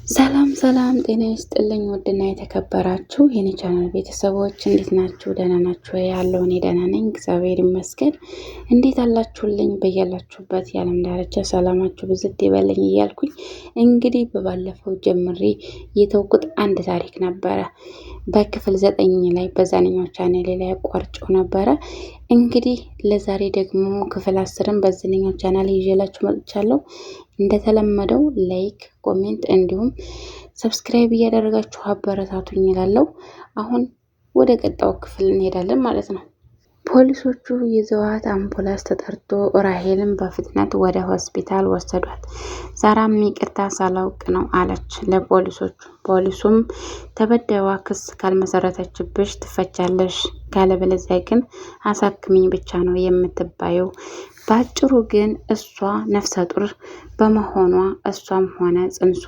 ሰላም ሰላም፣ ጤና ይስጥልኝ ውድና የተከበራችሁ የኔ ቻናል ቤተሰቦች እንዴት ናችሁ? ደህና ናችሁ? ያለው እኔ ደህና ነኝ፣ እግዚአብሔር ይመስገን። እንዴት አላችሁልኝ? በያላችሁበት የዓለም ዳርቻ ሰላማችሁ ብዝት ይበለኝ እያልኩኝ እንግዲህ በባለፈው ጀምሬ የተውኩት አንድ ታሪክ ነበረ። በክፍል 9 ላይ በዛንኛው ቻናሌ ላይ አቋርጬው ነበረ። እንግዲህ ለዛሬ ደግሞ ክፍል 10ን በዚህኛው ቻናል ይዤላችሁ መጥቻለሁ። እንደተለመደው like፣ comment እንዲሁም subscribe እያደረጋችሁ አበረታቱኝ እላለሁ። አሁን ወደ ቀጣዩ ክፍል እንሄዳለን ማለት ነው። ፖሊሶቹ ይዘዋት አምቡላንስ ተጠርቶ ራሄልን በፍጥነት ወደ ሆስፒታል ወሰዷት። ሳራም ይቅርታ ሳላውቅ ነው አለች ለፖሊሶቹ። ፖሊሱም ተበዳይዋ ክስ ካልመሰረተችብሽ ትፈቻለሽ፣ ካለበለዚያ ግን አሳክሚኝ ብቻ ነው የምትባየው። በአጭሩ ግን እሷ ነፍሰ ጡር በመሆኗ እሷም ሆነ ጽንሱ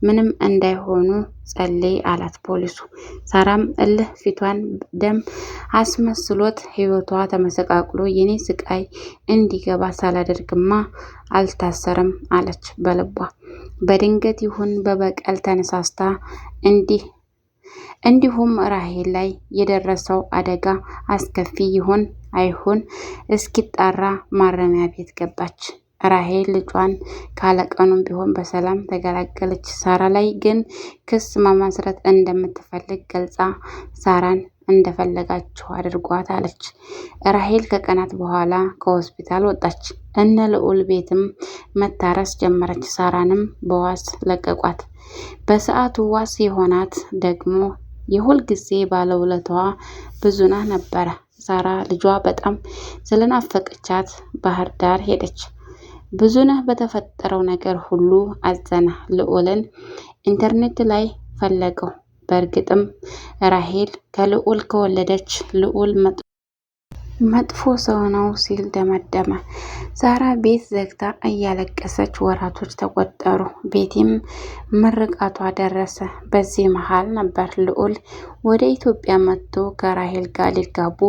ምንም እንዳይሆኑ ጸልይ አላት ፖሊሱ። ሳራም እልህ ፊቷን ደም አስመስሎት ህይወቷ ተመሰቃቅሎ የኔ ስቃይ እንዲገባ ሳላደርግማ አልታሰርም አለች በልቧ። በድንገት ይሁን በበቀል ተነሳስታ እንዲሁም ራሄል ላይ የደረሰው አደጋ አስከፊ ይሁን አይሁን እስኪጣራ ማረሚያ ቤት ገባች። ራሄል ልጇን ካለቀኑም ቢሆን በሰላም ተገላገለች። ሳራ ላይ ግን ክስ መመስረት እንደምትፈልግ ገልጻ ሳራን እንደፈለጋችሁ አድርጓት አለች። ራሄል ከቀናት በኋላ ከሆስፒታል ወጣች። እነ ልዑል ቤትም መታረስ ጀመረች። ሳራንም በዋስ ለቀቋት። በሰዓቱ ዋስ የሆናት ደግሞ የሁል ጊዜ ባለውለታዋ ብዙነህ ነበረ። ሳራ ልጇ በጣም ስለናፈቀቻት ባህር ዳር ሄደች። ብዙነህ በተፈጠረው ነገር ሁሉ አዘነ። ልዑልን ኢንተርኔት ላይ ፈለገው። በእርግጥም ራሄል ከልዑል ከወለደች ልዑል መጥፎ ሰው ነው ሲል ደመደመ። ሳራ ቤት ዘግታ እያለቀሰች ወራቶች ተቆጠሩ። ቤቲም ምርቃቷ ደረሰ። በዚህ መሃል ነበር ልዑል ወደ ኢትዮጵያ መጥቶ ከራሄል ጋር ሊጋቡ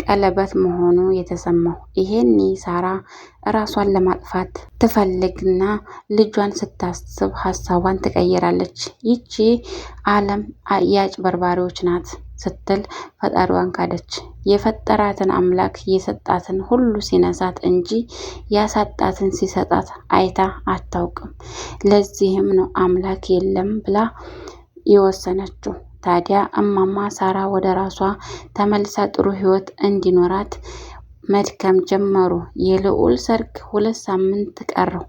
ቀለበት መሆኑ የተሰማው። ይሄኔ ሳራ ራሷን ለማጥፋት ትፈልግና ልጇን ስታስብ ሀሳቧን ትቀይራለች። ይቺ ዓለም የአጭበርባሪዎች ናት ስትል ፈጣሪዋን ካደች። የፈጠራትን አምላክ የሰጣትን ሁሉ ሲነሳት እንጂ ያሳጣትን ሲሰጣት አይታ አታውቅም። ለዚህም ነው አምላክ የለም ብላ የወሰነችው። ታዲያ እማማ ሳራ ወደ ራሷ ተመልሳ ጥሩ ሕይወት እንዲኖራት መድከም ጀመሩ። የልዑል ሰርግ 2 ሳምንት ቀረው።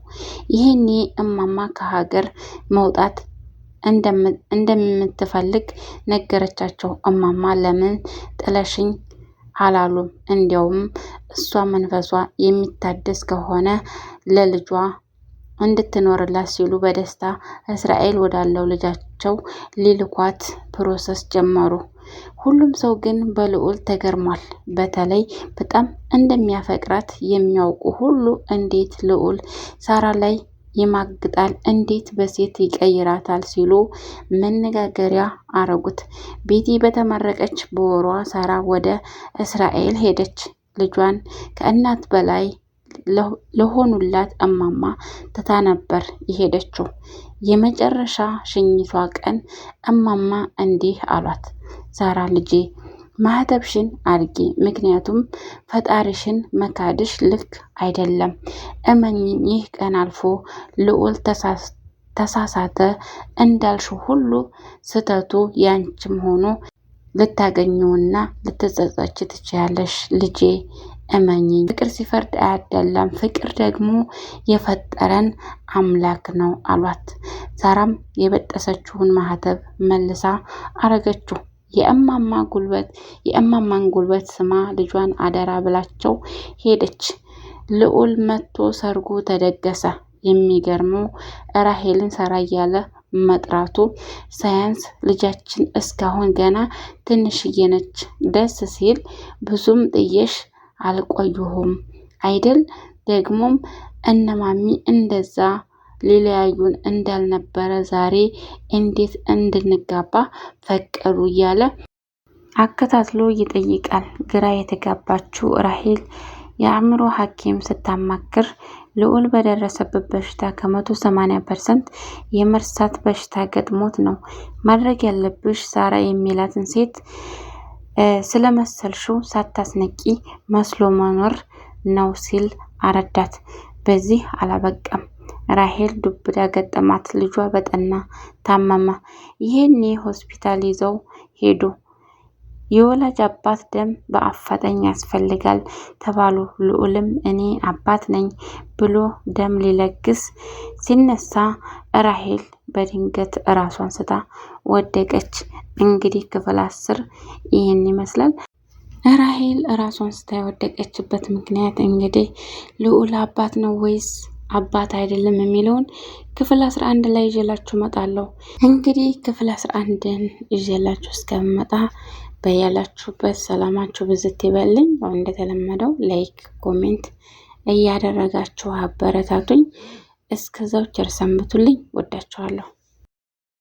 ይህኔ እማማ ከሀገር መውጣት እንደምትፈልግ ነገረቻቸው። እማማ ለምን ጥለሽኝ አላሉም። እንዲያውም እሷ መንፈሷ የሚታደስ ከሆነ ለልጇ እንድትኖርላት ሲሉ በደስታ እስራኤል ወዳለው ልጃቸው ሊልኳት process ጀመሩ። ሁሉም ሰው ግን በልዑል ተገርሟል። በተለይ በጣም እንደሚያፈቅራት የሚያውቁ ሁሉ እንዴት ልዑል ሳራ ላይ ይማግጣል፣ እንዴት በሴት ይቀይራታል ሲሉ መነጋገሪያ አረጉት። ቤቲ በተመረቀች በወሯ ሳራ ወደ እስራኤል ሄደች። ልጇን ከእናት በላይ ለሆኑላት እማማ ትታ ነበር የሄደችው። የመጨረሻ ሽኝቷ ቀን እማማ እንዲህ አሏት፣ ሳራ ልጄ ማህተብሽን አርጊ፣ ምክንያቱም ፈጣሪሽን መካድሽ ልክ አይደለም። እመኚኝ፣ ይህ ቀን አልፎ ልዑል ተሳሳተ እንዳልሽ ሁሉ ስህተቱ ያንቺም ሆኖ ልታገኘውና ልትጸጸች ትችያለሽ ልጄ እመኚኝ። ፍቅር ሲፈርድ አያዳላም፣ ፍቅር ደግሞ የፈጠረን አምላክ ነው አሏት። ሳራም የበጠሰችውን ማህተብ መልሳ አረገችው። የእማማን ጉልበት ስማ ልጇን አደራ ብላቸው ሄደች። ልዑል መጥቶ ሰርጉ ተደገሰ። የሚገርመው ራሄልን ሳራ እያለ መጥራቱ ሳያንስ ልጃችን እስካሁን ገና ትንሽዬ ነች። ደስ ሲል ብዙም ጥየሽ አልቆየሁም አይደል? ደግሞም እነማሚ እንደዛ ሊለያዩን እንዳልነበረ ዛሬ እንዴት እንድንጋባ ፈቀዱ እያለ አከታትሎ ይጠይቃል። ግራ የተጋባችው ራሄል የአእምሮ ሐኪም ስታማክር ልዑል በደረሰበት በሽታ ከ180% የመርሳት በሽታ ገጥሞት ነው። ማድረግ ያለብሽ ሳራ የሚላትን ሴት ስለመሰልሽው ሳታስነቂ መስሎ መኖር ነው ሲል አረዳት። በዚህ አላበቃም። ራሄል ዱብዳ ገጠማት። ልጇ በጠና ታመመ። ይሄኔ ሆስፒታል ይዘው ሄዱ። የወላጅ አባት ደም በአፋጣኝ ያስፈልጋል ተባሉ። ልዑልም እኔ አባት ነኝ ብሎ ደም ሊለግስ ሲነሳ ራሄል በድንገት እራሷን ስታ ወደቀች። እንግዲህ ክፍል 10 ይህን ይመስላል። ራሄል እራሷን ስታ የወደቀችበት ምክንያት እንግዲህ ልዑል አባት ነው ወይስ አባት አይደለም የሚለውን ክፍል 11 ላይ ይዤላችሁ እመጣለሁ። እንግዲህ ክፍል 11ን ይዤላችሁ እስከምመጣ በያላችሁበት ሰላማችሁ ብዝት ይበልኝ። እንደተለመደው like፣ comment እያደረጋችሁ አበረታቱኝ። እስከዛው ቸር ሰንብቱልኝ። ወዳችኋለሁ።